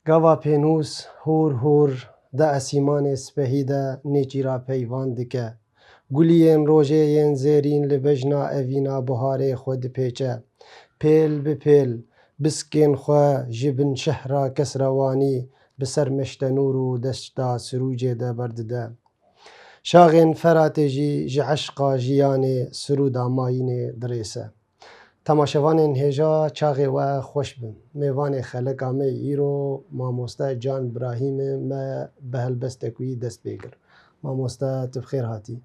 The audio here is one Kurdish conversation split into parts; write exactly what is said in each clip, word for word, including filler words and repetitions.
Gava pênûs hûr hûr di esîmanê spehî de nêçîra peyvan dike. Guliyên rojê yên zêrîn li bejna evîna buharê xwe dipêçe. Pêl bi pêl biskên xwe ji bin şehra Kesrewanî bi ser Meştenûr û Deşta Sirûcê de berdide. Şaxên Feratê jî ji eşqa jiyanê sirûda mayînê dirêse. Temaşevanên hêja, çaxê we xweş bin. Mêvanê xeleka me îro mamoste Can Birahîm e, me bi helbestek wî dest pê kir. Mamoste, tu bi xêr hatî.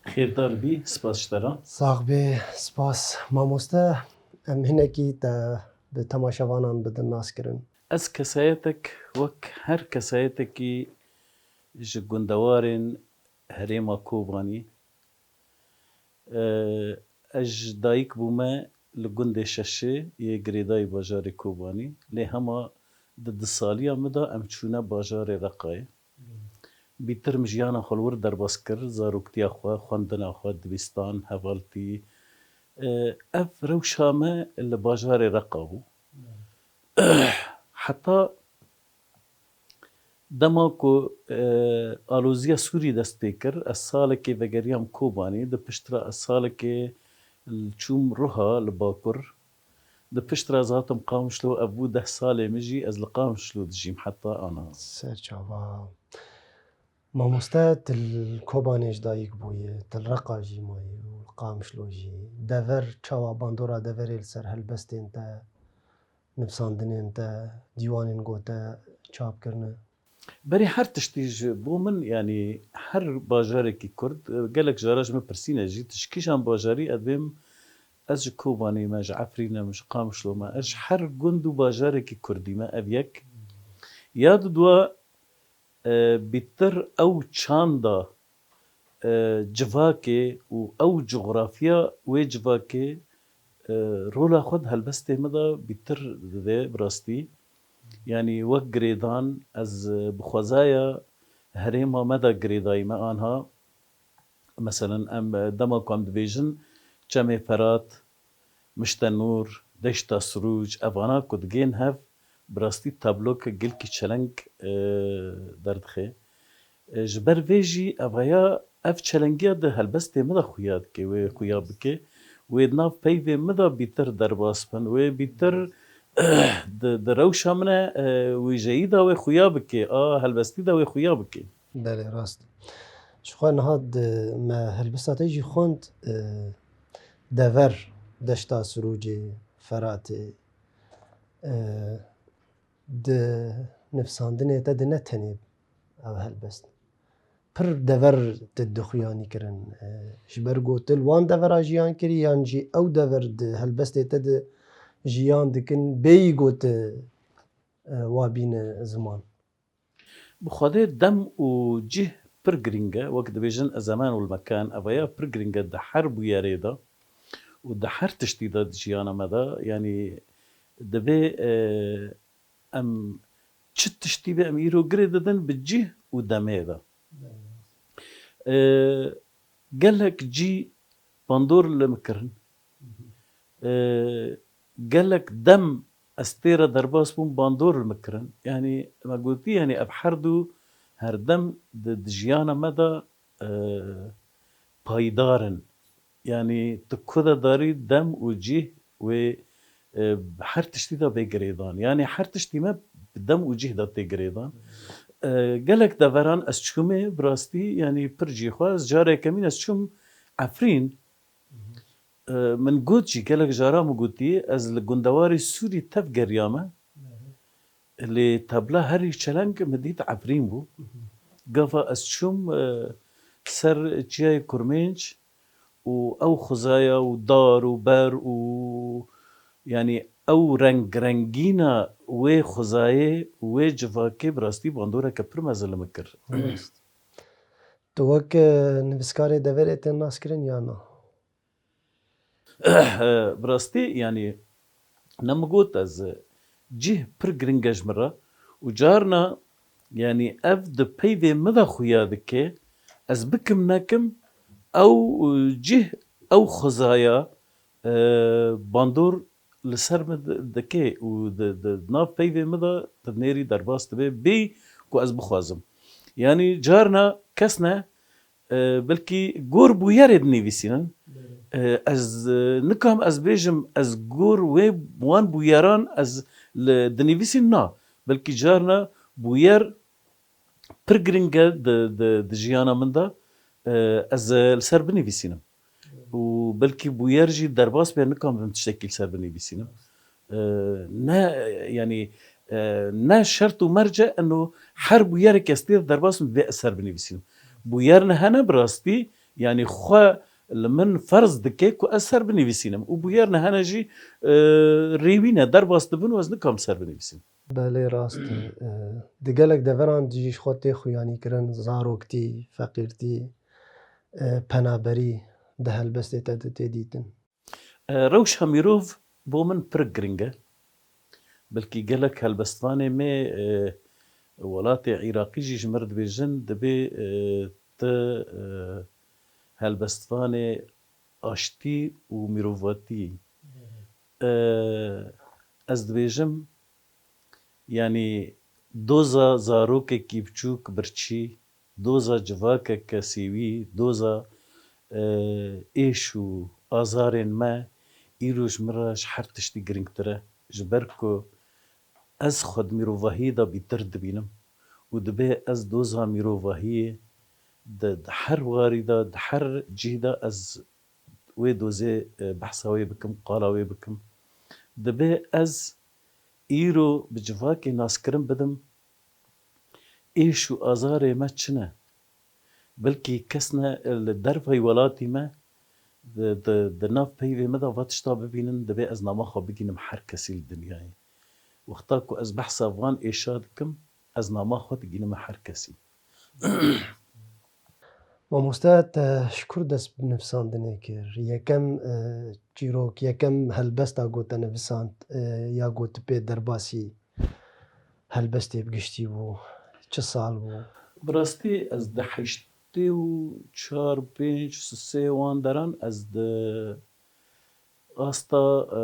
Xêrdar bî, spas ji te re. Sax bê, spas. Mamoste, em hinekî te bi temaşevanan bidin naskirin. Ez kesayetek wek her kesayetekî ji gundewarên herêma Kobanî. Ee, ez ji dayik bûme li gundê Şeşê yê girêdayî bajarê Kobanî. Lê hema di dusaliya min de em çûne bajarê Reqayê. Bîtir min jiyana xwe li wir derbas kir, zaroktiya xwe, xwendina xwe, dibistan, hevaltî. Ee, ev rewşa me li bajarê Reqa bû. Heta dema ku, e, aloziya Sûrî dest pê kir, ez salekê vegeriyam Kobanî, di pişt re ez salekê çûm Ruha li Bakur. Di pişt re ez hatim Qamişlo, ev bû deh salê min jî ez li Qamişlo dijîm heta ana. Serçava. Mamoste, tu li Kobanê ji dayik bûye, tu li Reqa jî mayî û li Qamişlo jî. Dever çawa, bandora deverê li ser helbestên te, nivsandinên te, dîwanên ku te çap kirine? Berî her tiştî ji bo min, yanî her bajarekî Kurd, e, gelek cara ji min pirsîne jî, tu ji kîjan bajarî? Ez dibêm, ez ji Kobanê me, ji Efrîn im, ji Qamişlo me, ez ji her gund û bajarekî Kurdî me, ev yek. Ya dudua, e, bîtir ew çanda, e, civakê û ew coxrafiya wê civakê, e, rola xwe di helbestê min de bîtir dide bi rastî. Yanî wek girêdan ez, e, bi xwezaya herêma me de girêdayî me anha. Meselen em, e, dema ku em dibêjin Çemê Ferat, Mişte Nûr, Deşta Sirûc, evana ku digên hev, bi rastî tabloke gelkî çeleng, e, derdixe. E, ji ber vê jî evaya ev çelengiya di helbestê min de xuya dike, wê xuya bike. Wê di nav peyvê min de bîtir derbas bin, wê bîtir di, di rewşa min e, e, wêjeyî de wê xuya bike, a helbestî de wê xuya bike. Belê, rast. Ji xwe niha di me helbesta te jî xwend, e, dever Deşta Sirûcê, Feratê, e, di nivsandinê te de ne tenê ev helbest. Pir dever tu dixuyanî kirin. E, ji ber ku tu li wan devera jiyan kirî, yan jî ew dever di helbestê te de jiyan dikin, bêyî ku tu, e, wa bîne ziman? Bi xwedê dem û cih pir girîng e. Wek dibêjin, ezemen û mekan, evaya pir girîng e di her bûyerê de û di her tiştî de di jiyana me de. Yanî divê, e, em çi tiştî be em îro girê didin bi cih û demê de. E, gelek cî bandor li min kirin. E, gelek dem ez tê re derbas bûm, bandor li min kirin. Yanî me gotî, yanî ev her du her dem di, di jiyana me de, e, payidar in. Yanî tu ku de darî dem û cih wê, e, her tiştî de bê girêdan. Yanî her tiştî me bi dem û cih de tê girêdan. E, gelek deveran ez çûmê, bi rastî, yanî pir cî xwe, ez carê yekemîn ez çûm Efrîn. E, min got jî, gelek cara min gotî, ez li gundewarê Sûrî tev geriyame. Lê tabla herî çeleng min dît Efrîn bû. Gava ez çûm, e, ser Çiyayê Kurmênc û ew xwezaya û dar û ber û, yanî ew rengrengîna wê xwezayê û wê civakê bi rastî bandoreke pir mezin li min kir. Rast. Tu wek, e, nivîskarê deverê tê naskirin ya na? Bi rastî, yanî, ne min got ez, cih pir giring e ji min re û carna, yanî, ev di peyvê min de xuya dike, ez bikim nekim, ew cih, ew xwezaya, e, bandor Li ser min di- dike û di, di nav peyvê min de di nêrî derbas dibe bê ku ez bixwazim. Yanî carna kes ne, e, belkî gor bûyerê dinivîsînin. E, ez, e, nikam ez bêjim ez gor wê wan bûyeran ez li dinivîsîn na. Belkî carna bûyer pir giring e di, di, di jiyana min de, e, ez, e, li ser binivîsînim. Û belkî bûyer jî derbas be, nikamim tiştekî li ser binivîsînim. E, ne, yanî, e, ne şert û merc e, eno her bûyerek ez tê de derbas bim, divê ez ser binivîsînim. Bûyer ne hene bi rastî, yanî xwe li min ferz dike ku ez ser binivîsînim. Û bûyer ne hene jî, e, rêwî ne, derbas dibin û ez nikamim ser binivîsînim. Belê, rast e. E, di gelek deveran jî ji xwe tê xuyanîkirin, zaroktî, feqîrtî, e, penaberî di helbestê te de tê dîtin. E, rewşa mirov bo min pir giring e. Belkî gelek helbestvanê me, e, welatê Iraqî jî ji me re dibêjin, dibê, e, tu, e, helbestvanê aştî û mirovatî yî. E, ez dibêjim, yanî doza zarokekî biçûk birçî, doza civakeke sêwî, doza, e, êş û azarên me îro ji min re ji her tiştî giringtir e. Ji ber ku ez xwe di mirovahiyê de bîtir dibînim û dibe ez doza mirovahiyê di, di her warî de, di her cih de ez wê dozê, e, behsa wê bikim, qala wê bikim. Dibe ez îro bi civakê naskirin bidim, êş û azarê me çi ne? Belkî kes ne li dervayî welatî me, di, di, di nav peyvê me de va tişta bibînin, divê ez nama xwe bigînim her kesî li dinyayê. Wexta ku ez behsa van êşa dikim, ez nama xwe digînime her kesî. Mamoste, te ji kur dest bi nivîsandinê kir? Yekem, e, çîrok, yekem helbesta ku te nivisand, e, ya ku tu pê derbasî helbestê bi giştî bû, çi sal bû? Bi rastî ez di heştê û çar, pênc, sê wan deran ez di asta, e,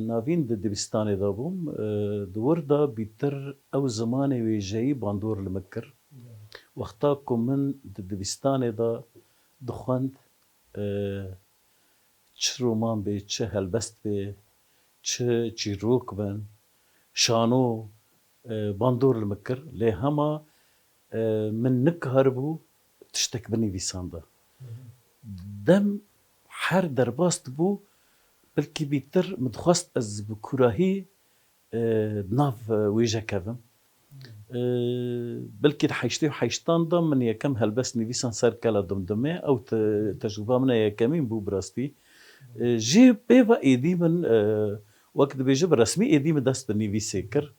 navîn di dibistanê de bûm. E, di wir de bîtir ew zimanê wêjeyî bandor li min kir. Wexta ku min di dibistanê de dixwend, e, çi roman bê, çi helbest bê, çi çîrok bin, şano, e, bandor li min kir. Lê hema, e, min nikaribû tiştek binivîsanda. Dem her derbas dibû, belkî bîtir min dixwest ez bi kûrahî, e, di nav, e, wêje kevim. E, belkî di heştê û heştan de min yekem helbest nivîsan Ser Kela Dimdimê, ew te-, tecrûba min a yekemîn bû bi rastî. E, jê pê ve êdî min, e, wek dibêje bi resmî êdî min dest bi nivîsê kir.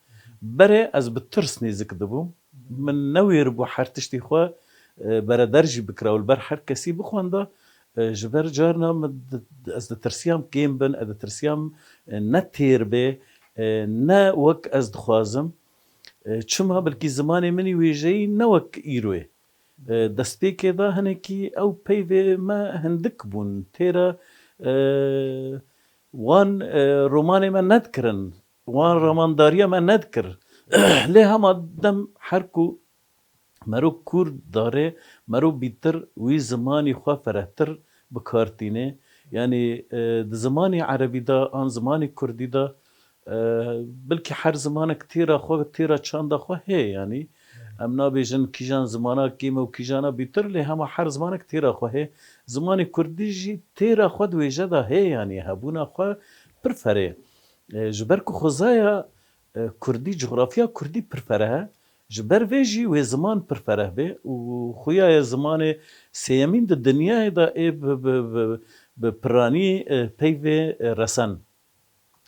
Berê ez bi tirs nêzik dibûm. Min newêribû her tiştî xwe, e, bereder jî bikira û li ber her kesî bixwenda. E, ji ber carna min di-, di-, ez ditirsiyam kêm bin, ez ditirsiyam, e, ne têr bê, e, ne wek ez dixwazim. E, çima belkî zimanê min î wêjeyî ne wek îro ye. E, destpêkê de hinekî ew peyvê me hindik bûn. Têra, e, wan, e, romanê me nedikirin. Wan ramandariya me nedikir. Lê hema dem her ku mero kûr dare, mero bîtir wî zimanî xwe ferehtir bi kar tîne. Yanî, e, di zimanê erebî de an zimanê kurdî de, e, belkî her zimanek têra xwe, têra çanda xwe heye, yanî. Em nabêjin kîjan zimana kêm e û kîjana bîtir, lê hema her zimanek têra xwe heye. Zimanê kurdî jî têra xwe di wêje de heye, yanî hebûna xwe pir ferê. E, ji ber ku xwezaya, e, kurdî, cografya kurdî pir fereh e, ji ber vê jî wê ziman pir fereh bê û xuya ye zimanê sêyemîn di dinyayê de ê bi, bi, bi, bi piranî, e, peyvê, e, resen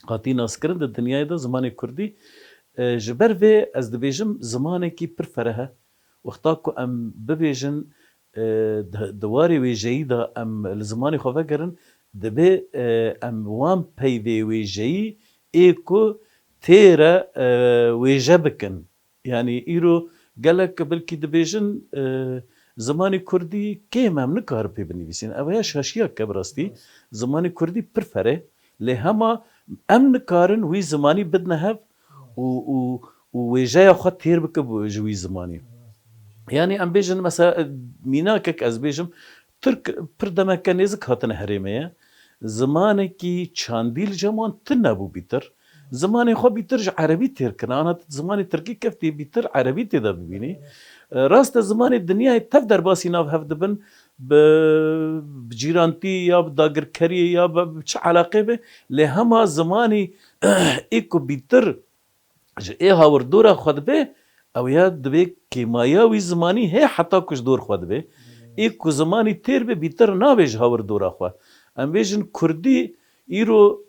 hatî naskirin di dinyayê de zimanê kurdî. E, ji ber vê ez dibêjim zimanekî pir fereh e. Wexta ku em bibêjin, e, di, di warê wêjeyî de em li zimanê xwe vegerin, divê, e, em wan peyvê wêjeyî ê ku têre, e, wêje bikin. Yanî îro gelek belkî dibêjin, e, zimanê kurdî kêm e, em nikarin pê binivîsîn. Ev ya şaşiyek e bi rastî. Zimanê kurdî pir fereh e. Lê hema Em nikarin wî zimanî bidine hev û, û, û wêjeya xwe têr bikin ji wî zimanî. Yanî em bêjin, mesela, mînakek ez bêjim, Tirk pir demeke nêzik hatine herêmê ye. Zimanekî çandî li cem wan tune bû bîtir. Zimanê xwe bîtir ji erebî têr kirine. Ana zimanê tirkî keftî bîtir, erebî tê de bibînî. E, rast e, zimanê dinyayê tev derbasî nav hev dibin, bi, bi cîrantî ya bi dagirkeriyê ya bi, bi çi eleqê be, lê hema zimanî ê ku bîtir ji ê hawirdora xwe dibe, ew ya dibê kêmaya wî zimanî hê heta ku ji dor xwe dibe. Ê ku zimanî têr be, bîtir nabe ji hawirdora xwe. Em bêjin kurdî îro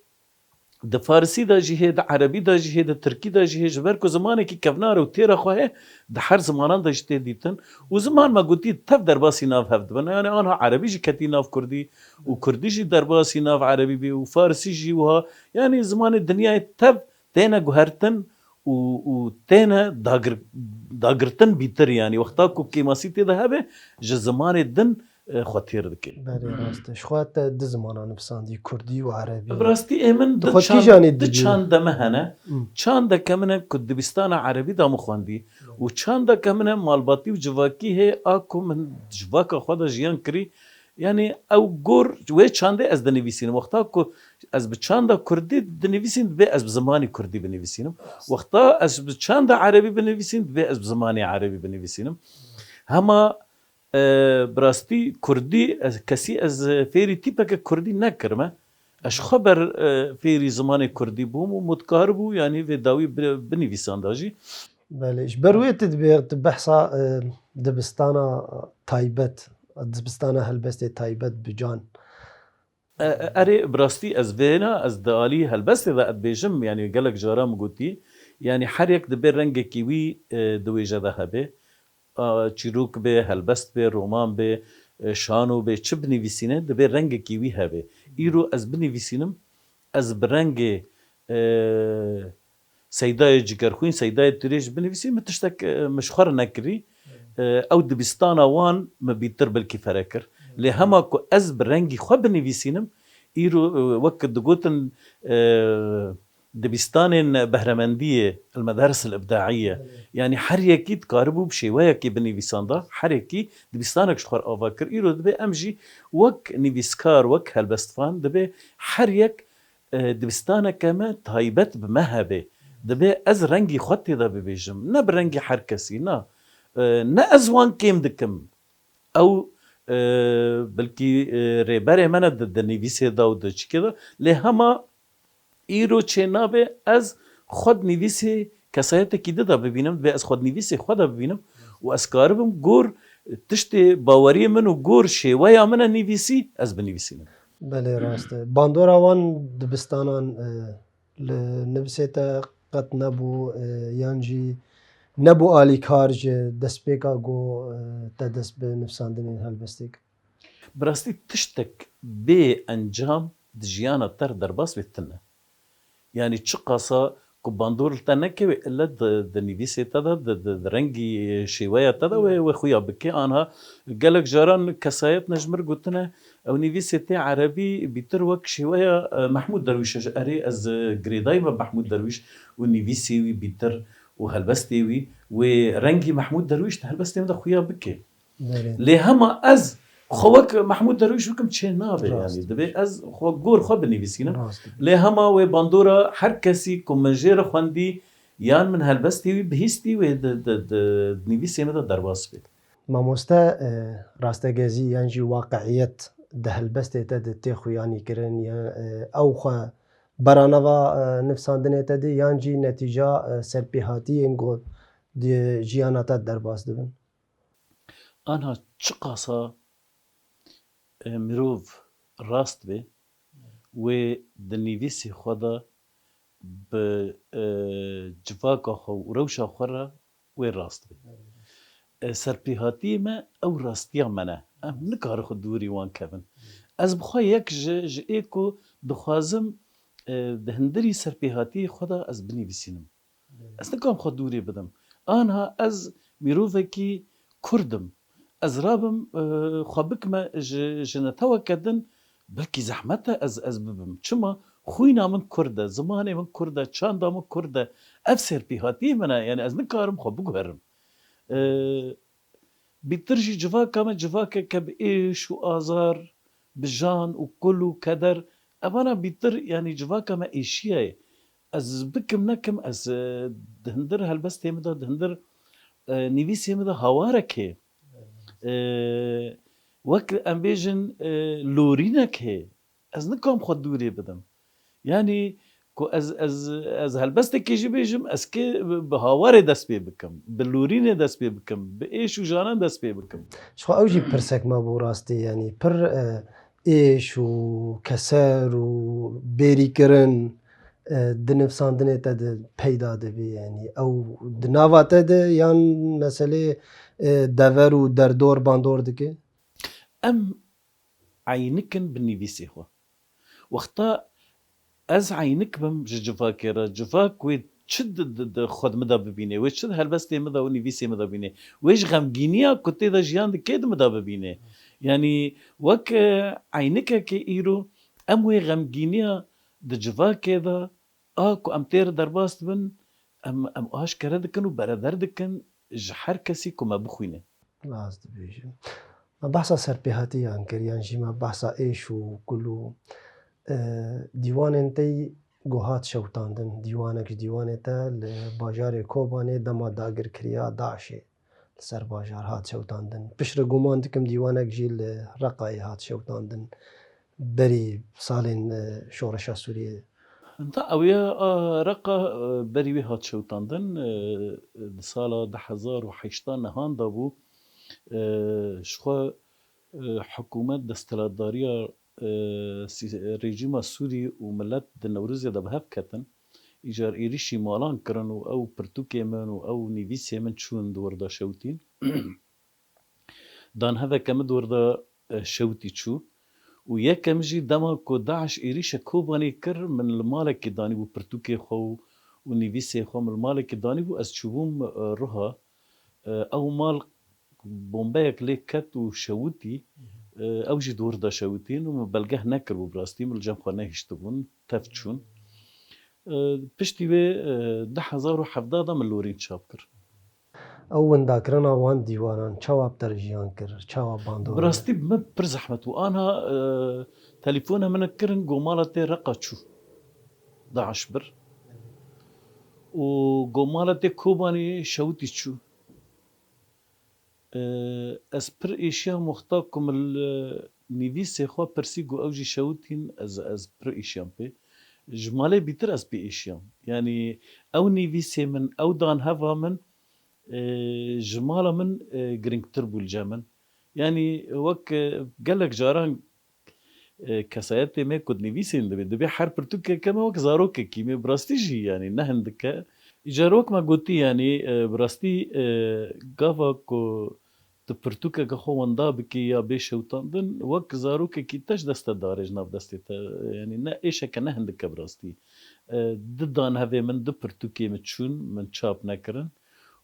di farisî de jî hê, di erebî de jî hê, di tirkî de jî hê, ji ber ku zimanekî kevnar û têra xwe hê, di her zimanan de jî tê dîtin. Û ziman me gotî tev derbasî nav hev dibin. Yani anha erebî jî ketî nav kurdî û kurdî jî derbasî nav erebî bî û farisî jî wiha. Yani zimanê dinyayê tev têne guhertin û, û têne dagir-, dagirtin bîtir, yani wexta ku kêmasî tê de hebe, ji zimanê din, e, xwe têr dike. Belê, rast e. Ji xwe te du zimanan nivîsandî, kurdî û erebî. Bi rastî ê min Di du xwe çand, kîjanê du dibînî? çande me hene. Hmm. Çandeke min e ku dibistana erebî de min xwendî. Û çandeke min e malbatî û civakî hê a ku min civaka xwe de jiyan kirî. Yani ew gor wê çandê ez dinivîsînim. Wexta ku ez bi çanda kurdî dinivîsînim, dibê ez bi zimanî kurdî binivîsînim. Wexta ez bi çanda erebî binivîsînim, dibê ez bi zimanê erebî binivîsînim. Hema, e, bi rastî kurdî, ez, kesî ez, e, fêrî tîpeke kurdî nekirime. Ez ji xwe ber, e, fêrî zimanê kurdî bûm û min dikaribû, yani vê dawî bi-, binivîsanda jî. Belê, ji ber wê tu dibê, tu behsa, e, dibistana taybet, dibistana helbestê taybet bi can. E, e, erê, bi rastî ez vêna, ez di alî helbestê de ez dibêjim, yani gelek caran min gotî, yani her yek dibê rengekî wî, e, di wêje de hebe. A, çîrok bê, helbest bê, roman bê, e, şano bê, çi binivîsîne, dibê rengekî wî hebe. Îro ez binivîsînim, ez bi rengê, e, Seydayê Cigerxwîn, Seydayê Tirêj binivîsînim, min tiştek, e, min ji xwe re nekirî. E, ew dibistana wan min bîtir belkî fere kir. Lê hema ku ez bi rengî xwe binivîsînim, îro, e, wek digotin, e, dibistanên behremendiyê, el-medaris el-ibdaiye, Evet. yani her yekî dikaribû bi şêweyekê binivîsanda, her yekî dibistanek ji xwe re ava kir. Îro dibê em jî wek nivîskar, wek helbestvan, dibê her yek, e, dibistaneke me taybet bi me hebe. Dibê ez rengî xwe tê de bibêjim, ne bi rengî her kesî, na. E, ne ez wan kêm dikim. Ew, e, belkî, e, rêberê me ne di, di nivîsê de û di çikê de, lê hema îro çê nabe ez xwe di nivîsê kesayetekî di de bibînim, dibê ez xwe di nivîsê xwe de bibînim û ez karibim gor tiştê baweriyê min û gor şêweya min e nivîsî, ez binivîsînim. Belê, rast e. Bandora wan dibistanan, e, li nivîsê te qet nebû, e, yan jî nebû alîkar ji destpêka ku, e, te dest bi nivîsandinê helbestê kir? Bi rastî tiştek bê encam di jiyana te re derbas bê tune. Yani çiqasa ku bandor li te nekewê, ille di, di nivîsê te de, di, di, di rengî şêweya te de wê, wê xuya bike. Anha gelek caran kesayet ne ji mir gotine, ew nivîsê tê erebî bîtir wek şêweya, e, Mehmûd Derwîş e. Erê, ez, e, girêdayî me Mehmûd Derwîş û nivîsê wî bîtir û helbestê wî, wê rengî Mehmûd Derwîş di helbestê min de xuya bike. Belê. Lê hema ez xwe wek Mehmûd Derwîş bikim çê nabe, Rast. yani. Dibê ez xwe gor xwe binivîsînim. Rast. Lê hema wê bandora her kesî ku min jê re xwendî yan min helbestê wî bihîstî, wê di, di, di nivîsê min de derbas bê. Mamoste, e, rastegezî yan jî waqiiyet di helbestê te de tê xuyanî kirin, ya, e, ew xwe beranava, e, nivîsandinê te de yan jî netîca, e, serpêhatiyên ku di jiyana te derbas dibin? Anha çiqasa, e, mirov rast be, wê di nivîsê xwe de bi, e, civaka xwe û rewşa xwe re wê rast be. E, serpêhatiyê me ew rastiya me ne. Em nikarin xwe dûrî wan kevin. Ez bi xwe yek ji, ji ê ku dixwazim, e, di hundirî serpêhatiyê xwe de ez binivîsînim. Ez nikarim xwe dûrê bidim. Anha ez mirovekî Kurd im. Ez rabim, e, xwe bikime ji, ji neteweke din, belkî zehmet e ez, ez bibim. Çima? Xwîna min Kurd e, zimanê min Kurd e, çanda min Kurd e. Ev serpêhatiyê min e, yani ez nikarim xwe biguherim. E, bîtir jî civaka me civakeke bi êş û azar, bi jan û kul û keder, evana bîtir, yani civaka me êşiya ye. Ez bikim nekim, ez, e, di hindir helbestê min de, di hindir, e, nivîsê min de hawarek heye. E, wek em bêjin, e, lorînek heye. Ez nikom xwe dûrê bidim. Yani ku ez, ez, ez helbestekê jî bêjim, ez kê bi, bi hawarê dest pê bikim, bi lorînê dest pê bikim, bi êş û janan dest pê bikim. Ji xwe ew jî pirsek me bû rastî, yani pir, e, êş û keser û bêrîkirin, e, di nivsandinê te de peyda dibî, yani ew di nava te de yan meselê, e, dever û derdor bandor dike? Em eynikin bi nivîsê xwe. Wexta ez eynik bim ji civakê re, civak wê çi di, di, di xwe di min de bibîne, wê çi di helbestê min de û nivîsê min de bibîne, wê ji xemgîniya ku tê de jiyan dike di min de bibîne. Yanî wek, e, eynikekê îro em wê xemgîniya di civakê de a ku em tê re derbas dibin, em, em aşkere dikin û bereder dikin ji her kesî ku me bixwîne. Rast dibêjin. Me behsa serpêhatiyan kir, yan jî me behsa êş û kul û, e, dîwanên te yî ku hat şewtandin. Dîwanek ji dîwanê te li bajarê Kobanê dema dagirkiriya DAIŞê li ser bajar hat şewtandin. Piştre guman dikim dîwanek jî li Reqayê hat şewtandin. Berî salên, e, şoreşa Sûriyê. Enta ew ya, a, Reqa, e, berî wê hat şewtandin, e, di sala du hezar û heşt nihan de bû. E, ji xwe, e, hikûmet desthilatdariya, e, sî-, rejîma Sûrî û milet di Newrozê de bi hev ketin. Îcar êrîşî malan kirin û ew pirtûkê min û ew nivîsê min çûn di wir de şewtîn. Danheveke min di wir de, e, şewtî çû û yekem jî dema ku DAIŞ êrîşa Kobanê kir, min li malekê danîbû pirtûkê xwe û, û nivîsê xwe min li malekê danîbû, ez çûbûm, e, Ruha. E, ew mal bombeyek lê ket û şewitî, e, ew jî di wir de şewitîn û min belgeh nekiribû bi rastî, min li cem xwe nehiştibûn, tev çûn. E, piştî wê, e, du hezar û hevdeh de min lorîn çap kir. Ew windakirina wan dîwanan çawa bi te re jiyan kir, çawa bandor? Bi rastî bi min pir zehmet bû. Anha, e, telefona min kirin, got mala te Reqa çû. DAIŞ bir. Û got mala te Kobanê şewitî çû. E, ez pir êşiyam wexta ku min li nivîsê xwe pirsî, got ew jî şewitîn, ez, ez pir êşiyam pê. Ji malê bîtir ez pê êşiyam. Yanî ew nivîsê min, ew danheva min, e, ji mala min, e, girîngtir bû li cem min. Yanî wek, e, gelek caran, e, kesayetê me ku dinivîsên dibê, dibê her pirtûkeke me wek zarokekî me bi rastî jî, yanî ne hindik e. Îcar wek me gotî, yanî, e, bi rastî, e, gava ku tu pirtûkeke xwe wenda bikî ya bê şewtandin, wek zarokekî te ji dest te dare ji nav destê te. Yanî ne êşeke ne hindik e bi rastî. E, du danhevê min, du pirtûkê min çûn, min çap nekirin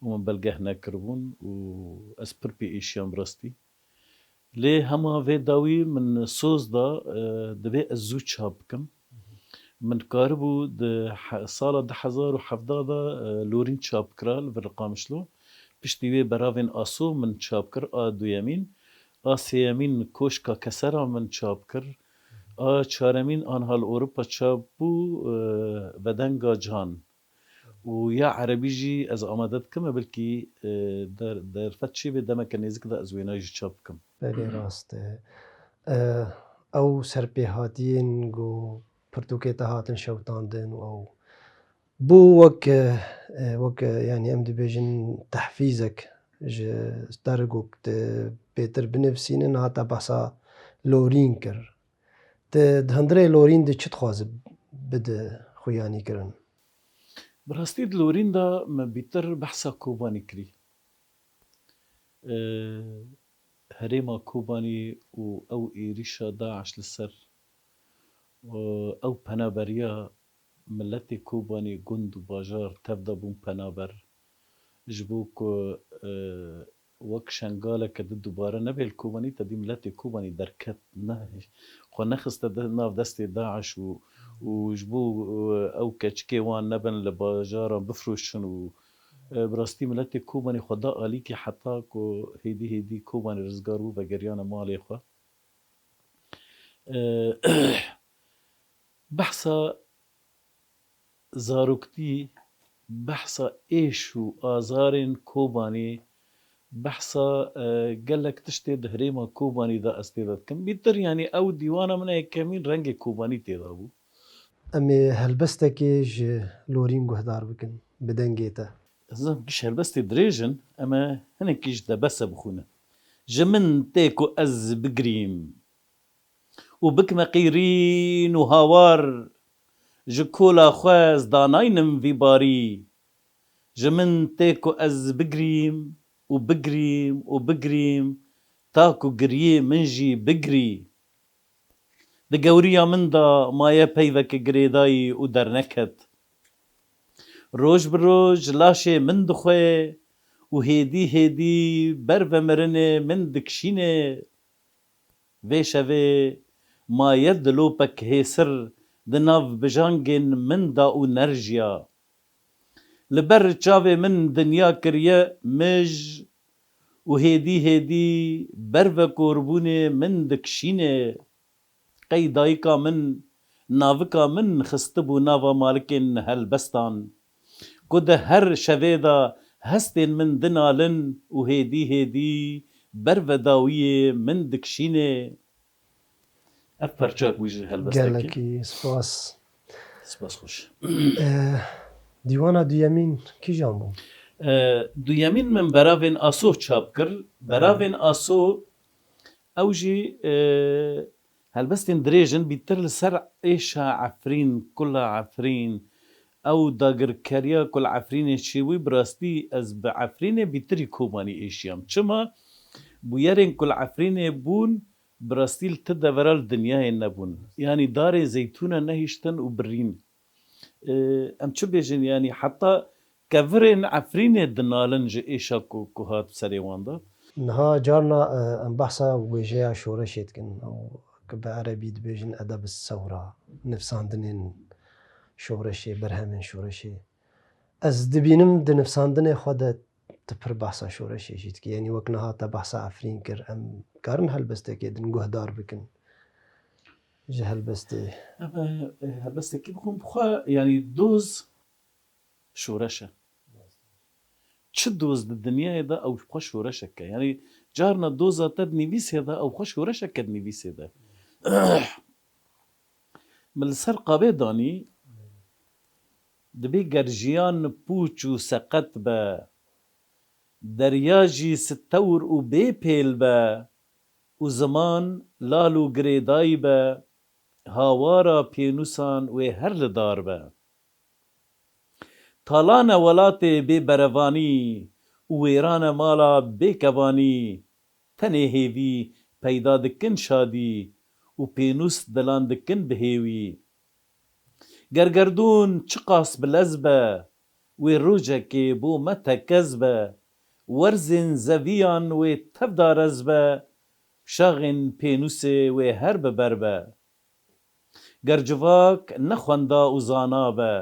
û min belgeh nekiribûn û ez pir pê êşiyam bi rastî. Lê hema vê dawî min soz da, e, divê ez zû çap bikim. Min karibû di he-, sala du hezar û hevdeh de, e, lorîn çap kira li vir li Qamişlo. Piştî wê beravên Aso min çap kir, a duyemîn. A sêyemîn Koşka Kesera min çap kir. A çaremîn anha li Ewropa çap bû, e, Vedenga Can. Û ya erebî jî ez amade dikim, e, belkî, e, der-, derfet çêbê demeke nêzik de ez wêna jî çap bikim. Belê rast e. E, ew serpêhatiyên ku pirtûkê te hatin şewtandin û ew bû wek, e, wek, e, yanî em dibêjin tehfîzek ji te re ku tu bêtir binivîsînin, hate behsa lorîn kir. Tu di hundirê lorîn de çi dixwaze bide xuyanîkirin? Bi rastî di lorîn de me bîtir behsa Kobanî kirî. Ee, herêma Kobanî û ew êrîşa DAIŞ li ser, e, ew penaberiya miletê Kobanî, gund û bajar tev de bûn penaber. Ji bo ku, e, wek şengaleke di dubare nebe li Kobanî, te dî miletê Kobanî derket, ne, xwe nexiste de nav destê DAIŞ û, û ji bo, e, ew keçikê wan nebin li bajaran bifroşin û, e, bi rastî miletê Kobanê xwe da alîkî heta ku hêdî hêdî Kobanê rizgar bû vegeriyane malê xwe. E, behsa zaroktî, behsa êş û azarên Kobanî, behsa, e, gelek tiştê di herêma Kobanî de ez tê de dikim. Bîtir, yanî ew dîwana min e yekemîn rengê Kobanî tê de bû. Em ê helbestekê ji Lorîn guhdar bikin, bi dengê te. Ez nizanim giş helbestê dirêj in, em ê hinekî ji te bese bixwînin. Ji min tê ku ez bigirîm û bikime qîrîn û hawar, ji kola xwe ez danaynim vî barî. Ji min tê ku ez bigirîm û bigirîm û bigirîm, ta ku giriyê min jî bigirî. Di gewriya min de maye peyveke girêdayî û derneket. Roj bi roj laşê min dixwe û hêdî hêdî ber ve mirinê min dikişîne. Vê şevê maye dilopek hêsir di nav bijangên min de û nerjiya. Li ber çavê min dinya kiriye mij û hêdî hêdî ber ve korbûnê min dikişîne. Qey dayika min, navika min xistibû nava malikên helbestan, ku di her şevê de hestên min dinalin û hêdî hêdî ber ve dawiyê min dikişîne. Ev perçak bû ji helbestekî. Gelekî spas. Spas xweş. Eh, dîwana duyemîn kîjan bû? Eh, duyemîn min Beravên Aso çap kir. Beravên Aso, ew jî, eh, helbestên dirêj in, bîtir li ser êşa Efrîn, kula Efrîn, ew dagirkeriya ku li Efrînê çêbû, bi rastî ez bi Efrînê bîtirî Kobanî êşiyam. Çima? Bûyerên ku li Efrînê bûn, bi rastî li ti devera li dinyayê nebûn. Yanî darê zeytûna nehiştin û birîn. Ee, em çi bêjin, yanî heta kevirên Efrînê dinalin ji êşa ku, ku hat serê wan de. Niha carna, e, em behsa wêjeya şoreşê dikin. Ew ku bi erebî dibêjin edeb sewra, nivsandinên şoreşê, berhemên şoreşê. Ez dibînim di nivsandinê xwe de tu pir behsa şoreşê jî dikî. Yanî wek niha te behsa Efrîn kir, em karin helbestekê din guhdar bikin ji helbestê? Em, e, helbestekî bixwin bi xwe, yanî doz şoreş e. Çi doz di dinyayê de ew xwe şoreşek e. Yanî carna doza te di nivîsê de ew xwe şoreşek e di nivîsê de. Min li ser qabê danî, dibê ger jiyan pûç û seqet be, derya jî stewr û bê pêl be û ziman lal û girêdayî be, hawara pênûsan wê her li dar be. Talane welatê bê berevanî û wêrane mala bê kevanî, tenê hêvî peyda dikin şadî û pênûs dilan dikin bi hêwî. Ger gerdûn çiqas bi lez be, wê rojekê bo me tekez be, werzên zeviyan wê tev darez be, şaxên pênûsê wê her bi ber be. Ger civak ne xwenda û zana be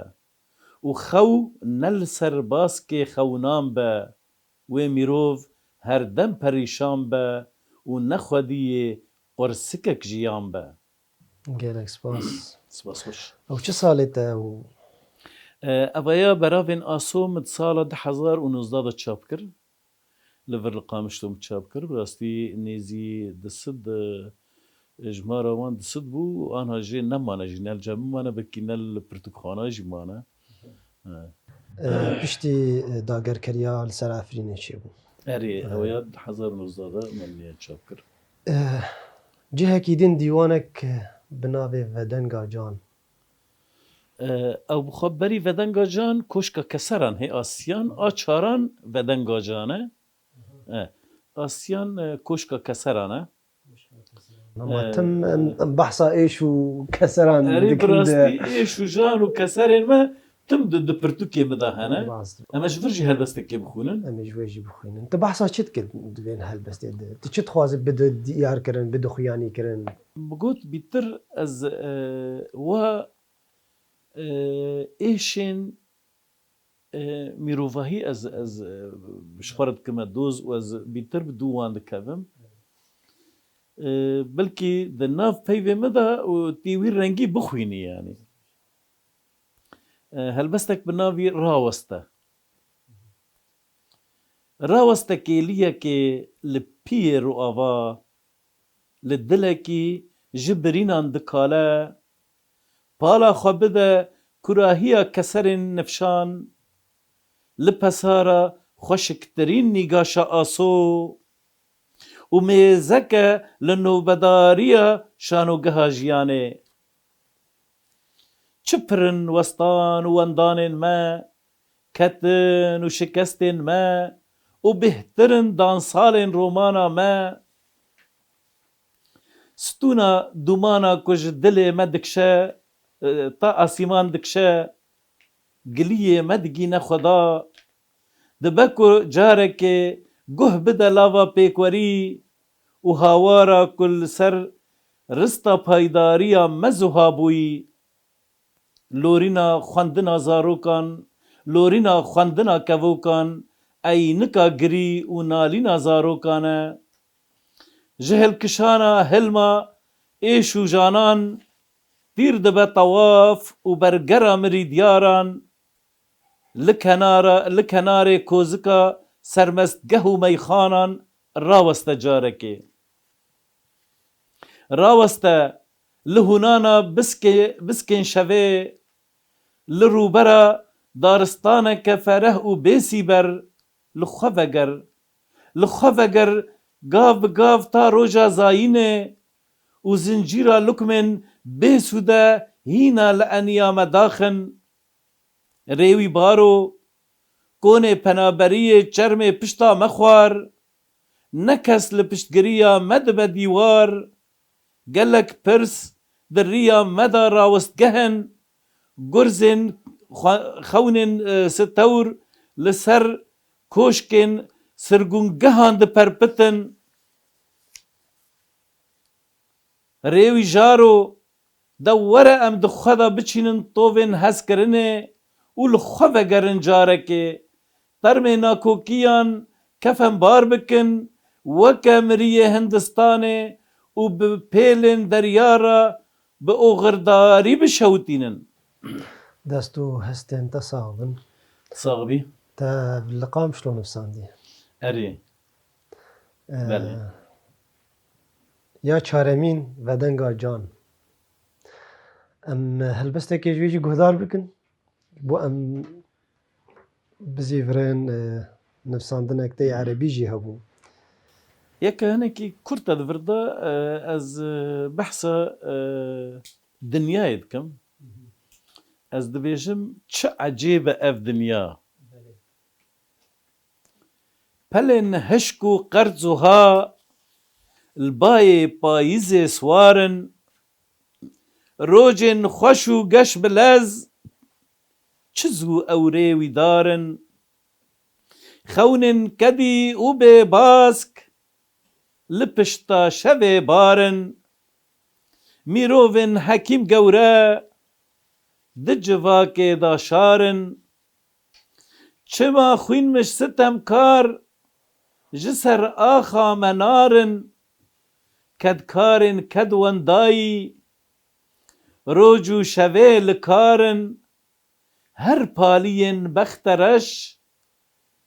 û xew ne li ser baskê xewnan be, wê mirov her dem perîşan be û ne xwediyê qursikek jiyan be. Gelek spas. Spas xweş. Ew çi salê te ew? E, ev ya Beravên Aso min di sala du hezar û nozdeh de çap kir. Li vir li Qamişlo min çap kir. Bi rastî nêzî du sed, e, jimara wan du sed bû, anha jê nemane jî, ne li cem min mane, belkî ne li pirtûkxana jî mane. E, piştî, e, dagerkeriya li ser Efrînê çêbû. Erê, e, ew ya du hezar û nozdeh de min niye çap kir. E, cihekî din dîwanek, e, bi navê Vedenga Can. E, ew bi xwe berî Vedenga Can Koşka Keseran hê, a siyan, a çaran Vedenga Can e. E, a siyan, e, Koşka Keseran e. Ama, e, tim em, em behsa êş û keseran, erê, dikin bi rastî êş û jan û keserên me tim di, di pirtûkê min de hene. Rast. Em ê ji vir jî helbestekê bixwînin. Em ê ji wê jî bixwînin. Tu behsa çi dikir di vê helbestê de? Tu çi dixwazî bide diyar kirin, bide xuyanî kirin? Min got bîtir ez, e, wa E, êşên, e, mirovahî ez, ez, e, ji xwe re dikime doz û ez bîtir bi dû wan dikevim. E, belkî di nav peyvê me de û tê wî rengî bixwînî, yanî. E, helbestek bi navî Raweste. Raweste kêliyekê li piyê ro ava, li dilekî ji birînan dikale, pala xwe bide kurahiya keserên nifşan, li pesara xweşiktirîn nîgaşa aso û mêzeke li nobedariya şanogeha jiyanê. Çi pirin westan û wendanên me, ketin û şikestên me û bêhtir in dansalên romana me. Stûna dûmana ku ji dilê me dikşe, e, ta asîman dikşe, giliyê me digîne Xweda. Dibe ku carekê guh bide lava pêkwerî û hawara ku li ser rista paydariya me zuha bûyî. Lorîna xwendina zarokan, lorîna xwendina kevokan, eynika girî û nalîna zarokan e. Ji hilkişana hilma êş û janan, tîr dibe tewaf û bergera mirîdyaran, li kenara, li kenarê kozika sermestgeh û meyxanan raweste carekê. Raweste li hûnana biskê-, biskên şevê, li rûbera daristaneke fereh û bêsîber li xwe veger. Li xwe veger gav bi gav ta roja zayînê û zincîra lukmên bêsûde hîna li eniya me daxin. Rêwî baro, konê penaberiyê çermê pişta me xwar, ne kes li piştgiriya me dibe dîwar, gelek pirs di riya me de rawestgeh in, gurzên xwe-, xewnên, e, sitewr li ser koşkên sirgûngehan diperpitin. Rêwî jaro, de were em di xwe de biçînin tovên hezkirinê û li xwe vegerin carekê. Termê nakokiyan kefenbar bikin, weke miriyê Hindistanê û bi pêlên derya re bi oxirdarî bişewitînin. Dest û hestên te sax bin. Sax bî. Te li Qamişlo nivsandî. Erê. Ee, Belê. Ya çaremîn, Vedenga Can. Em helbestekê ji wê jî guhdar bikin. Bo em bizîvirên, e, nivsandinek tê erebî jî hebû. Yeke hinekî kurt e di vir de, e, ez, e, behsa, e, dinyayê dikim. Ez dibêjim, çi ecêb e ev dinya. Pelên hişk û qerz û ha, li bayê payîzê siwar in, rojên xweş û geş bi lez, çi zû ewrê wî dar in. Xewnên kedî û bêbask, li pişta şevê bar in. Mirovên hekîm gewre, di civakê de şar in. Çima xwînmiş sitemkar ji ser axa me narin, kedkarên ked wendayî, roc û şevê li kar in, her paliyên bexte reş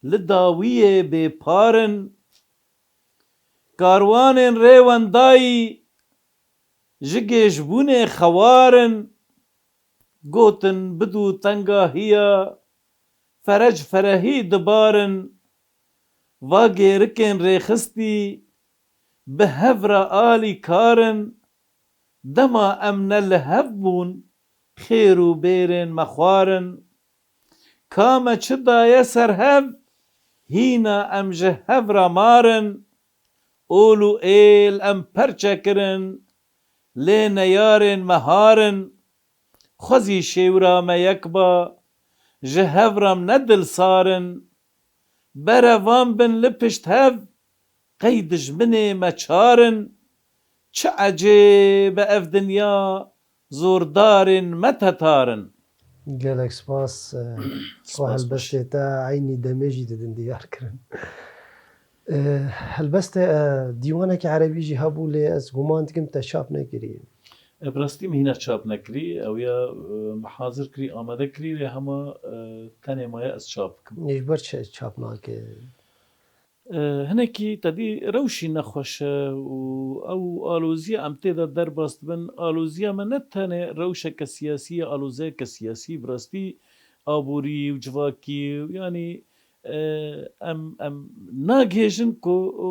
li dawiyê bêpar in. Karwanên rê wendayî ji gêjbûnê xewar in, gotin bidû tengahiya, ferec ferehî dibarin, va gêrikên rêxistî bi hev re alîkar in, dema em ne li hev bûn, xêr û bêrên me xwar in. Ka me çi daye ser hev, hîna em ji hev re mar in. Ol û êl em perçe kirin, lê neyarên me har in. Xwezî şêwra me yek ba, ji hev re em ne dilsar in. Berevan bin li pişt hev, qey dijminê me çar in. Çi ecêb e ev dinya, zordarên me tetar in. Gelek spas. Xwe helbestê te eynî demê jî didin diyar kirin. Helbestê dîwanekî erebî jî hebû, lê ez guman dikim te çap nekirî. E, bi rastî min hîna çap nekirî. Ew ya, e, min hazir kirî, amade kirî, lê hema, e, tenê maye ez çap bikim. Ji ber çi çap nake? E, hinekî te dî rewşî nexweş e û ew aloziya em tê de derbas dibin. Aloziya me ne tenê rewşeke siyasî ye, aloziyeke siyasî, bi rastî aborî û civakî û, yanî, e, em, em nagihêjin ku, e,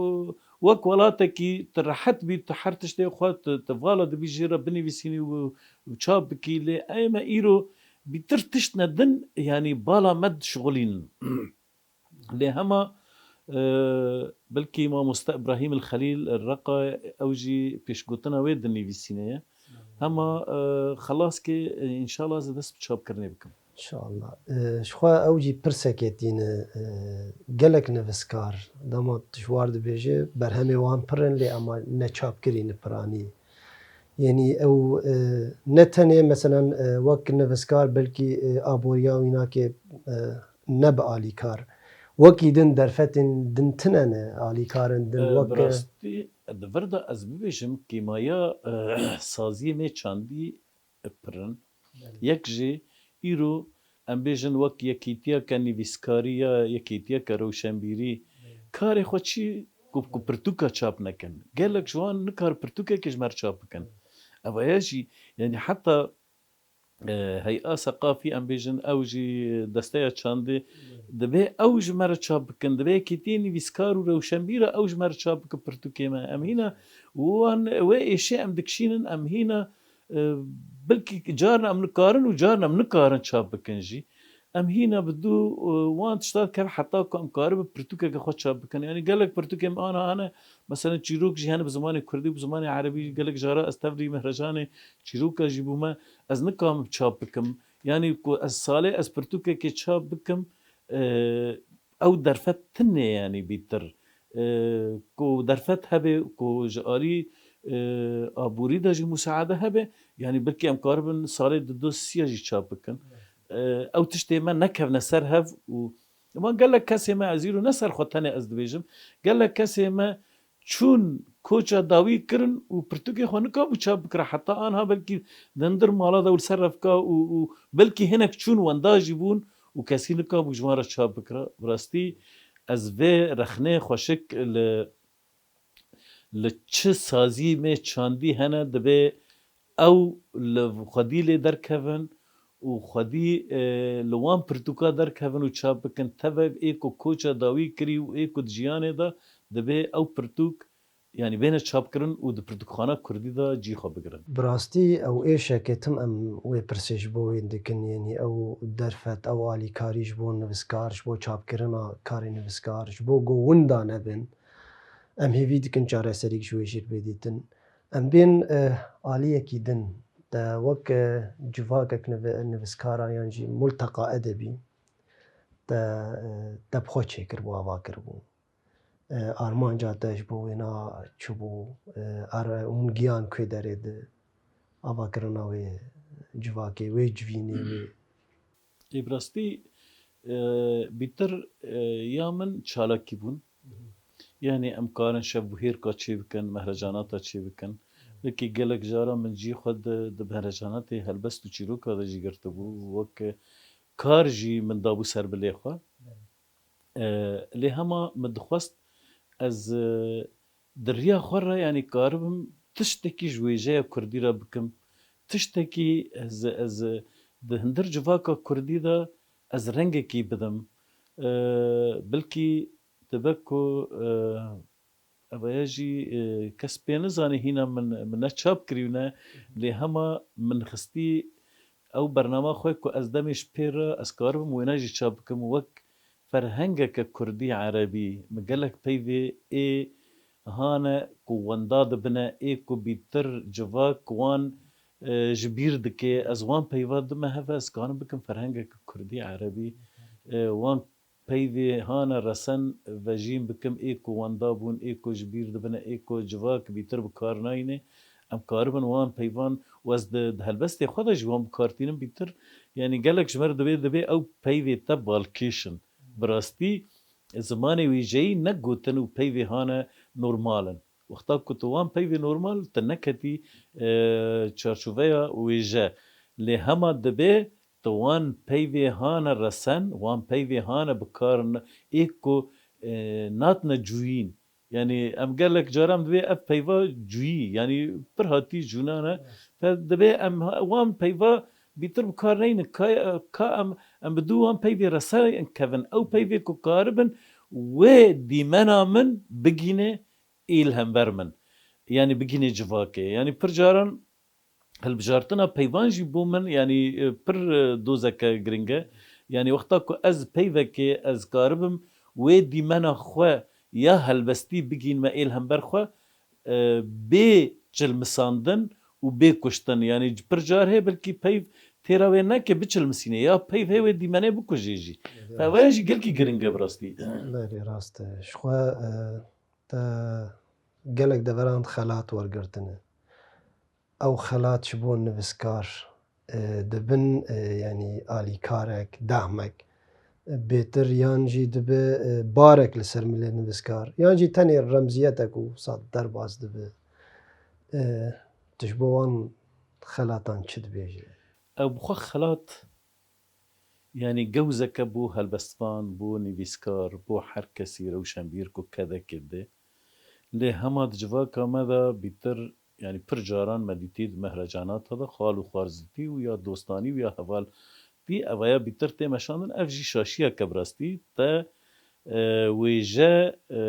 wek welatekî tu rehet bî, tu her tiştê xwe tu, tu vala dibî jê re binivîsînî û, û çap bikî. Lê ê me îro bîtir tişt ne din, yanî bala me dişixulînin. Lê hema, e, belkî mamoste Îbrahîm el Xelîl Reqa ew jî pêşgotina wê dinivîsîne ye. Hema, e, xelaskê, e, înşallah ez ê dest bi çapkirinê bikim. Înşallah. E, ji xwe ew jî pirsekê tîne, e, gelek nivîskar, dema tu ji war dibêje, berhemê wan pir in, lê ema neçapkirî ne piranî. Yanî ew, e, ne tenê, meselen, e, wek nivîskar, belkî, e, aboriya wî nake, e, ne bi alîkar. Wekî din derfetên din tine ne, alîkarên din, e, wek, bi rastî, di vir de ez bibêjim, kêmaya, e, saziyê me çandî pir in. Belê. Yek jî îro em bêjin wek yekîtiyeke nivîskarî ya yekîtiyeke rewşenbîrî, belê, karê xwe çi ku, ku pirtûka çap nekin. Gelek ji wan nikar pirtûkekê ji me re çap bikin. Ev ya jî, yanî heta, e, Hey'a Seqafî em bêjin, ew jî desteya çandê, belê, dibê ew ji me re çap bikin, dibê yekîtiyê nivîskar û rewşenbîra ew ji me re çap bikin pirtûkê me. Em hîna wan wê êşê em dikişînin, em hîna, e, belkî carna em nikarin û carna em nikarin çap bikin jî. Em hîna bi dû, e, wan tişta dikevin heta ku em karibin pirtûkeke xwe çap bikin. Yanî gelek pirtûkên me ana hene, meselen çîrok jî hene bi zimanê kurdî û bi zimanê erebî, gelek cara ez tevlî mehrecanê çîroka jî bûme, ez nikarim çap bikim. Yanî ku ez salê ez pirtûkekê çap bikim, e, ew derfet tune, yanî bîtir. E, ku derfet hebe, ku ji alî, e, aborî de jî musaade hebe, yanî belkî em karibin salê di du sisiya jî çap bikin. E, ew tiştê me nekevne ser hev û wan gelek kesê me, ez îro ne ser xwe tenê ez dibêjim, gelek kesê me çûn koça dawî kirin û pirtûkê xwe nikabû çap bikira. Heta anha belkî di hundir mala de û li ser refka û, û belkî hinek çûn wenda jî bûn û kesî nikabû ji wan re çap bikira. Bi rastî ez vê rexnê xweşik li, li çi sazî mê çandî hene, divê ew li xwedî lê derkevin û xwedî, e, li wan pirtûka derkevin û çap bikin. Tevek ê ku koça dawî kirî û ê ku di jiyanê de, divê ew pirtûk, yanî bêne çapkirin û di pirtûkxana kurdî de cî xwe bigirin. Bi rastî ew êşeke tim em wê pirsê ji bo wê dikin, yanî ew derfet, ew alîkarî ji bo nivîskar, ji bo çapkirina karê nivîskar, ji bo ku winda nebin, em hêvî dikin çareserîk ji wê jî bê dîtin. Em bên, eh, aliyekî din, te wek, eh, civakek nivi-, nivîskara yan jî multeqa edebî te, eh, te bi xwe çêkiribû, ava kiribû. Eh, armanca te ji bo wêna çi bû? Eh, ar-, hûn giyan ku derê di avakirina wê civakê, wê civînê, wê Ê bi rastî, e, bîtir, e, ya min çalakî bûn. Yanî em karin şevbihêrka çêbikin, mehrecanata çêbikin. Wekî gelek caran min cî xwe di, di mehrecanatê helbest û çîroka de jî girtibû. Wek kar jî min dabû ser bilê xwe. E, lê hema min dixwest ez, e, di riya xwe re, yanî karibim tiştekî ji wêjeya kurdî re bikim. Tiştekî ez, ez di hundir civaka kurdî de ez rengekî bidim. E, belkî dibe ku, e, ev ya jî, e, kes pê nizane hîna min, min ne çap kirî û ne, lê hema min xistî ew bernama xwe ku ez demê ji pê re ez karibim wêne jî çap bikim wek ferhengeke kurdî erebî. Min gelek peyvê ê hane ku wenda dibine, ê ku bîtir civak wan, e, ji bîr dike. Ez wan peyva dime hev e, ez karim bikim ferhengeke kurdî erebî. E, wan peyvê hane resen vejîn bikim, ê ku wenda bûn, ê ku ji bîr dibine, ê ku civak bîtir bi kar nayîne. Em karibin wan peyvan û ez di, di helbestê xwe de jî wan bi kar tînim bîtir. Yanî gelek ji me re dibê, dibê ew peyvê te balkêş in. Bi rastî zimanê wêjeyî ne gotin û peyvê hane normal in. Wexta ku tu wan peyvê normal, tu neketî, e, çarçoveya wêje. Lê hema dibê tu wan peyvê hane resen, wan peyvê hane bi kar n-, ê ku, e, natine cuyîn. Yanî em gelek caran dibê ev peyva cuyî, yanî pir hatî cûnan e. Fe dibê em ha-, wan peyva bîtir bi kar neynin. Ka, ka em, em bi dû wan peyvê resen kevin. Ew peyvê ku karibin wê dîmena min bigîne ê li hember min. Yanî bigîne civakê. Yanî pir caran hilbijartina peyvan jî bo min, yanî, e, pir, e, dozeke giring e. Yanî wexta ku ez peyvekê ez karibim wê dîmena xwe ya helbestî bigînme ê li hember xwe, e, bê çilmisandin û bê kuştin. Yanî pir car heye belkî peyv têra wê neke biçilmisîne ya peyv heye wê dîmenê bikujê jî. Belê. Fe ev jî gelkî giring e bi rastî. Belê rast e. Ji xwe, e, te gelek deveran xelat wergirtine. Ew xelat ji bo nivîskar, e, dibin, e, yanî alîkarek, dahmek, e, bêtir yan jî dibe, e, barek li ser milê nivîskar, yan jî tenê remziyetek û wisa derbas dibe. E, tu ji bo wan xelatan çi dibêjî? Ew bi xwe xelat, yanî gewzeke bo helbestvan, bo nivîskar, bo her kesî rewşenbîr ku kedekê dide. Lê hema di civaka me de bîtir, yanî pir caran me dîtî di mehrecanata de xal û xwarzîtî û ya dostanî û ya hevaltî, evaya bîtir tê meşandin. Ev jî şaşiyeke bi rastî te, e, wêje, e,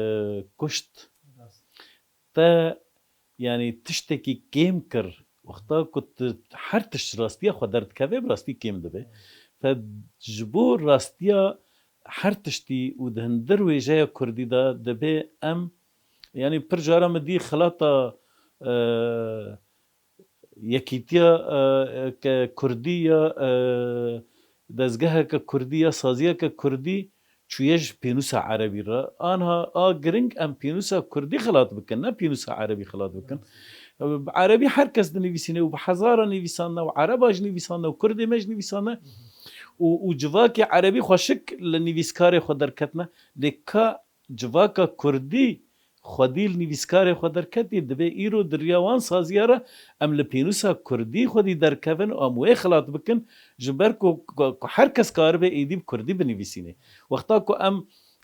kuşt. Te, yanî tiştekî kêm kir. Wexta ku tu her tişt rastiya xwe derdikeve, bi rastî kêm dibe. Fe ji bo rastiya her tiştî û di hindir wêjeya kurdî de dibe em, yanî pir cara min dî xilata, e, yekîtiya, e, ke kurdî ya, e, dezgeheke kurdî ya saziyeke kurdî çûye ji pênûsa erebî re. Anha a giring em pênûsa kurdî xilat bikin, ne pênûsa erebî xilat bikin. Bi erebî her kes dinivîsîne û bi hezara nivîsandine û ereba ji nivîsandine û kurdê me ji nivîsandine û, û civakê erebî xweşik li nivîskarê xwe derketine. Lê ka civaka kurdî xwedî li nivîskarê xwe derketî, divê îro di riya wan saziya re em li pênûsa kurdî xwedî derkevin û em wê xilat bikin, ji ber ku, ku, ku her kes karibe êdî bi kurdî binivîsîne. Wexta ku em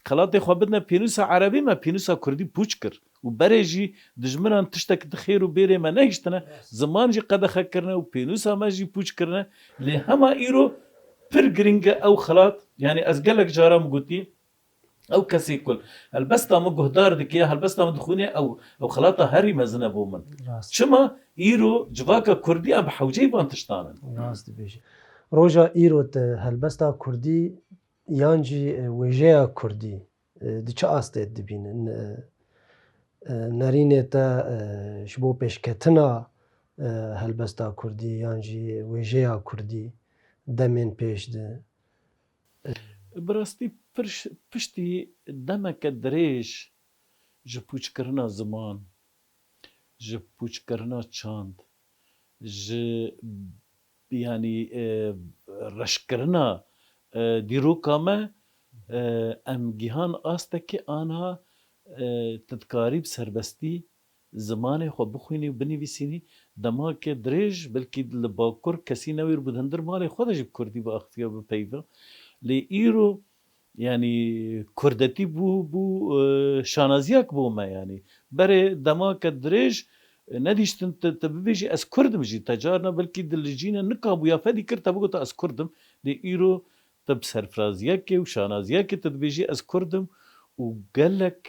xelatê xwe bidine pênûsa erebî, me pênûsa kurdî pûç kir û berê jî dijminan tiştek di xêr û bêrê me nehiştine, ziman jî qedexe kirine û pênûsa me jî pûç kirine. Lê hema îro pir giring e ew xelat, yanî ez gelek cara min gotî, ew kesê ku helbesta min guhdar dike ya helbesta min dixwîne, ew, ew xelata herî mezin e bo min. Rast. Çima îro civaka kurdî em bi hewceyî van tiştan in? Rast dibêjî. Roja îro te helbesta kurdî yan jî, e, wêjeya kurdî, e, di çi astê dibînin? E, e, nerînê te, e, ji bo pêşketina, e, helbesta kurdî yan jî wêjeya kurdî demên pêş de, Bi rastî piş-, piştî demeke dirêj ji pûçkirina ziman, ji pûçkirina çand, ji, yanî, e, reşkirina, e, dîroka me, e, em gihan astekê anha, e, tu dikarî bi serbestî zimanê xwe bixwînî û binivîsînî, demake dirêj, belkî li Bakur kesî newêr bû, di hundir malê xwe de jî bi kurdî biaxifiya, bipeyva. Lê îro, yanî kurdetî bû, bû, e, şanaziyek bo me, yanî. Berê demake dirêj, e, nedîştin te, te bibêjî, "Ez kurd im" jî. Te carna belkî di licîne nikabû ya fedî kir, te bigota, "Ez kurd im." Lê îro te bi serfiraziyekê û şanaziyekê te dibêjî, "Ez kurd im" û gelek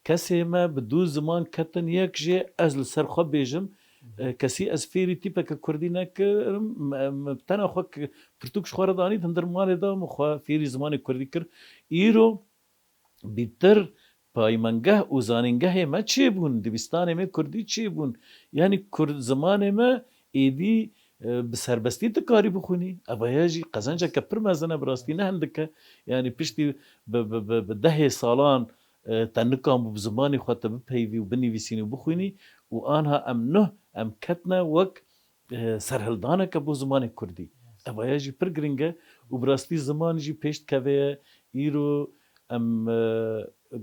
kesê me bi du ziman ketin yek jê, ez li ser xwe bêjim, e, kesî ez fêrî tîpeke kurdî nekirim, me, me tena xwe ki-, pirtûk ji xwe re danî, di hundir malê de min xwe fêrî zimanê kurdî kir. Îro bîtir paymengeh û zanîngehê me çêbûn, dibistanê me kurdî çêbûn. Yanî kurd, zimanê me êdî, e, bi serbestî dikarî bixwînî. Evaya jî qezenceke pir mezin e, bi rastî ne hindik e. Yanî piştî bi, bi, bi, bi dehê salan, e, te nikanbû bi zimanê xwe te bipeyivî û binivîsînî û bixwînî û anha em nuh em ketine wek, e, serhildaneke bo zimanê kurdî. Evaya jî pir giring e û bi rastî ziman jî pêş dikeve ye. Îro em, e,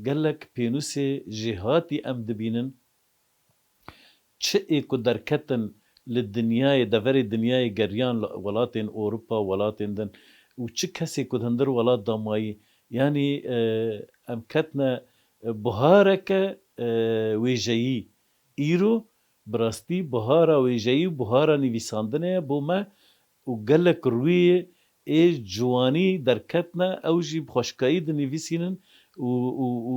gelek pênûsê jêhatî em dibînin. Çi ê ku derketin li dinyayê, deverê dinyayê geriyan li welatên Ewropa, welatên din û çi kesê ku di hundir welat de mayî, yanî, e, em ketine, e, buhareke, e, wêjeyî. Îro bi rastî buhara wêjeyî û buhara nivîsandinê ye bo me û gelek rûyê ê ciwanî derketine, ew jî bi xweşikayî dinivîsînin û, û, û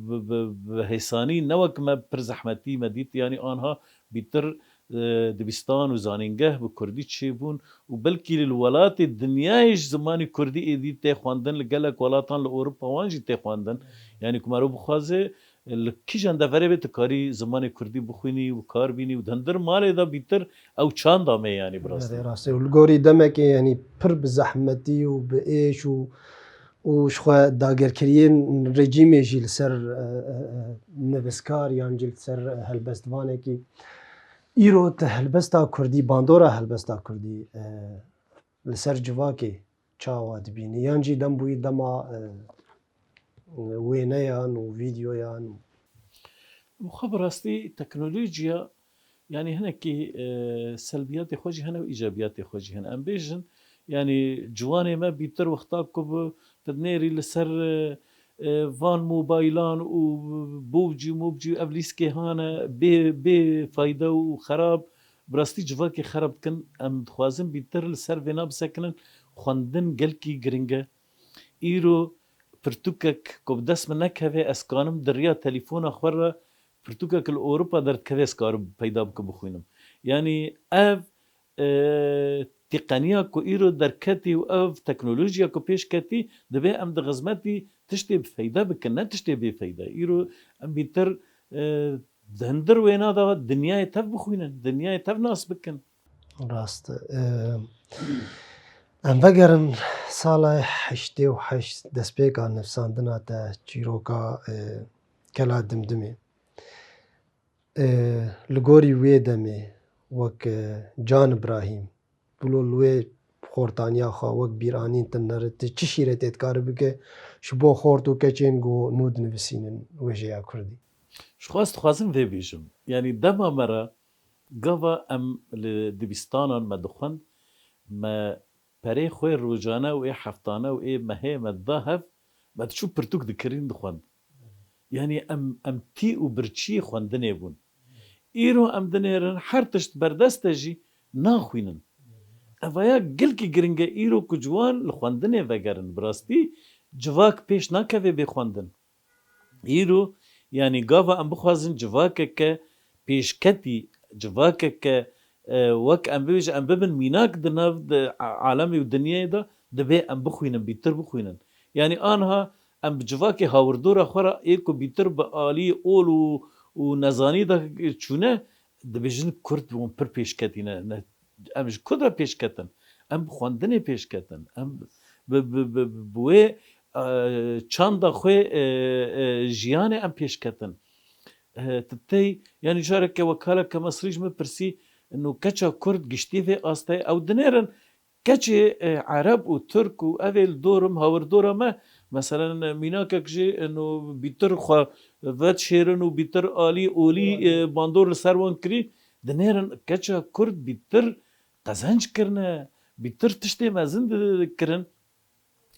bi, bi, bi hêsanî, ne wek me pir zehmetî me dît, yanî anha bîtir, e, dibistan û zanîngeh bi kurdî çêbûn û belkî li welatê dinyayê ji zimanî kurdî êdî tê xwendin, li gelek welatan li Ewropa wan jî tê xwendin. Yanî ku mero bixwaze, li kîjan deverê be tu karî zimanê kurdî bixwînî û kar bînî û di hundir malê de bîtir ew çanda me, yanî bi rastî. Erê, rast e. Û li gorî demekê, yanî pir bi zehmetî û bi êş û, û ji xwe dagirkiriyên rejîmê jî li ser, e, e, e, nivîskar yan jî li ser, e, helbestvanekî. Îro te helbesta kurdî, bandora helbesta kurdî, e, li ser civakê çawa dibînî? Yan jî dem bûyî dema, e, wêneyan û vîdeoyan û Bi xwe bi rastî teknolojiya, yanî hinekî, e, selbiyatê xwe jî hene û îcabiyatê xwe jî hene. Em bêjin, yanî ciwanê me bîtir wexta ku bi, tu dinêrî li ser, e, e, van mobaylan û bobcî mobcî ev lîskê hane bê, bê fayde û xerab, bi rastî civakê xerab dikin. Em dixwazin bîtir li ser vêna bisekinin. Xwendin gelkî giring e. Îro pirtûkek ku bi dest min nekeve, ez kanim di riya telefona xwe re pirtûkek li Ewropa derdikeve, ez karim peyda bikim bixwînim. Yanî ev, e, têqeniya ku îro derketî û ev teknolojiya ku pêş ketî, divê em di xizmetî tiştê bi feyde bikin, ne tiştê bê feyde. Îro em bîtir, e, di hundir wêna de dinyayê tev bixwînin, dinyayê tev nas bikin. Rast e. Em vegerin sala heştê û heşt, destpêka nivîsandina te, çîroka, e, Kela Dimdimê. E, li gorî wê demê wek, e, Can Îbrahîm, wilo li wê xortaniya xwe wek bîranîn tune re, tu çi şîretê dikarî bike ji bo xort û keçên ku nû dinivîsînin wêjeya kurdî? Ji xwe ez dixwazim vê bêjim. Yanî dema me re gava em li dibistanan me dixwend, me perê xwe rojane û ê heftane û ê mehê me dida hev, me diçû pirtûk dikirin dixwend. Yanî em, em tî û birçî xwendinê bûn. Îro em dinêrin her tişt berdest e jî naxwînin. Evaya gelkî giring e îro ku ciwan li xwendinê vegerin. Bi rastî civak pêş nakeve bê xwendin. Îro, yanî gava em bixwazin civakeke pêşketî, civakeke, e, wek em bibêjin, em bibin mînak di nav di a-, alemê û dinyayê de, divê em bixwînin, bîtir bixwînin. Yanî anha em bi civakê hawirdora xwe re ê ku bîtir bi alî ol û, û nezanî de çûne, dibêjin Kurd wan pir pêşketî ne, ne, em ji ku de pêş ketin? Em bi xwendinê pêş ketin. Em bi, bi, bi, bi wê, e, çanda xwe, e, e, jiyanê em pêş ketin. E, tu tey, yanî careke wekaleke Mesrî ji min pirsî, no keça Kurd giştî vê astê ye? Ew dinêrin, keçê, e, Ereb û Tirk û ev ê li dorim hawirdora me, meselen, e, mînakek jî, e, no bîtir xwe vedişêrin û bîtir alî olî, e, bandor li ser wan kirî, dinêrin keça Kurd bîtir qezenc kirine, bîtir tiştê mezin di-, kirin.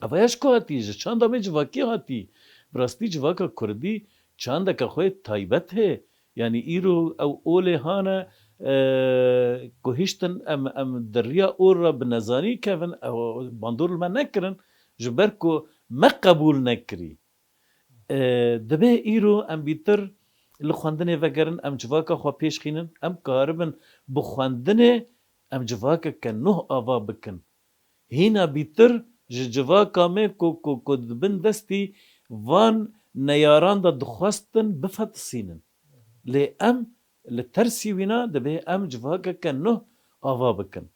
Ev ya ji ku hatî? Ji çanda me civakî hatî. Bi rastî civaka Kurdî çandeke xwe taybet heye. Yanî îro ew olê hane, e, ku hiştin em, em di riya ol re bi nezanî kevin, ew bandor li me nekirin, ji ber ku me qebûl nekirî. E, divê îro em bîtir li xwendinê vegerin, em civaka xwe pêş xînin, em karibin bi xwendinê em civakeke nuh ava bikin. Hîna bîtir ji civaka me ku, ku, ku di bin destî van neyaran de dixwestin bifetisînin. Lê em li tersî wîna divê em civakeke nuh ava bikin.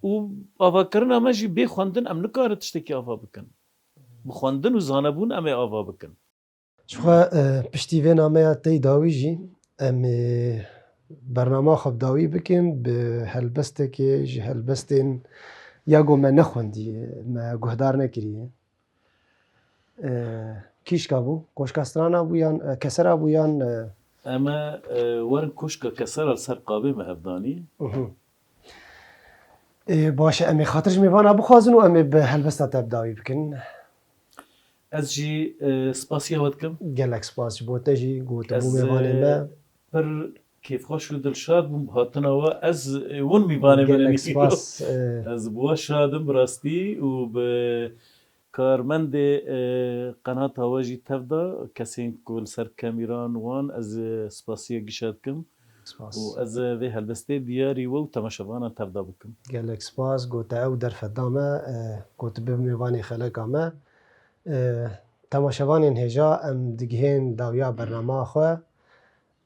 Û avakirina me jî bê xwendin em nikarin tiştekî ava bikin. Bi xwendin û zanebûn em ê ava bikin. Çixwe e, piştî vê nameya tey dawî jî em ê bernama xwe bi dawî bikin bi helbestekê ji helbestên ya ku me nexwendiye, me guhdar nekiriye. E, kîşka bû, koşka strana bû yan e, kesera bû yan e, Em e, e, werin koşka kesera li ser qabê me hevdanî. Mhm. E, baş e, em ê xatir ji mêvana bixwazin û em ê bi helbesta te bi dawî bikin. Ez jî e, spasiya we dikim. Gelek spas ji bo te jî, ku tu bû Ez, mêvanê me. e, pir kêfxweş û dilşad bûm bi hatina we. Ez e, hûn mîvanê min in Gelek îro. Spas. E, Ez bi we şadim bi rastî û bi karmendê e, qenata we jî tev de, kesên ku li ser kamîran wan, ez e, spasiya gişa dikim. Spas. Û ez e, vê helbestê diyarî we û temaşevanan tev de bikim. Gelek spas, ku te ew derfet da me, e, ku tu bibî mêvanê xeleka me. E, temaşevanên hêja, em digihên dawiya bernama xwe.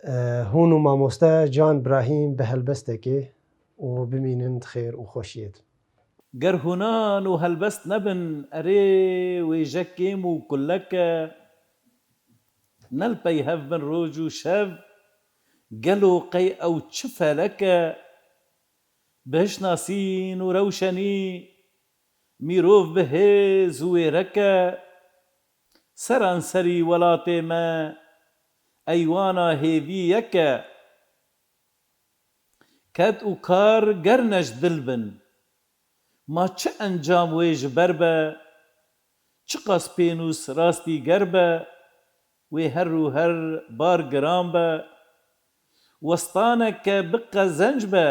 E, hûn û mamoste Can Brahîm bi helbestekê û bimînin di xêr û xweşiyê de. Ger hûnan û helbest nebin, erê wêje kêm û kulek e. Ne li pey hev bin roj û şev, gelo qey ew çi felek e? Bi hişnasîn û rewşenî, mîrov bi hêz û wêrek e. Seranserî welatê me, eywana hêvî yek e. Ked û kar ger ne ji dil bin, ma çi encam wê ji ber be? Çiqas pênûs rastî ger be, wê her û her bar giran be. Westaneke bi qezenc be,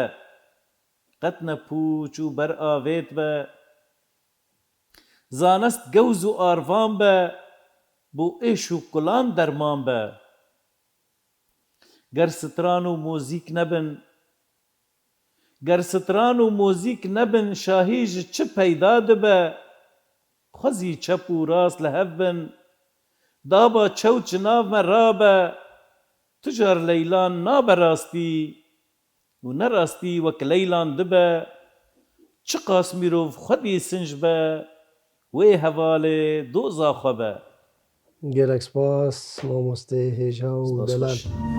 qet ne pûç û ber avêt be. Zanist gewz û arvan be, bo êş û kulan derman be. Ger stran û mozîk nebin, ger stran û mozîk nebin, şahî ji çi peyda dibe? Xwezî çep û rast li hev bin, daba çew çi nav me rabe, tu car leylan nabe rastî û ne rastî wek leylan dibe. Çiqas mîrov xwedî sinc be, wê hevalê doza xwe be. Gelek spas, mamostê hêja û Spas delal. xweş.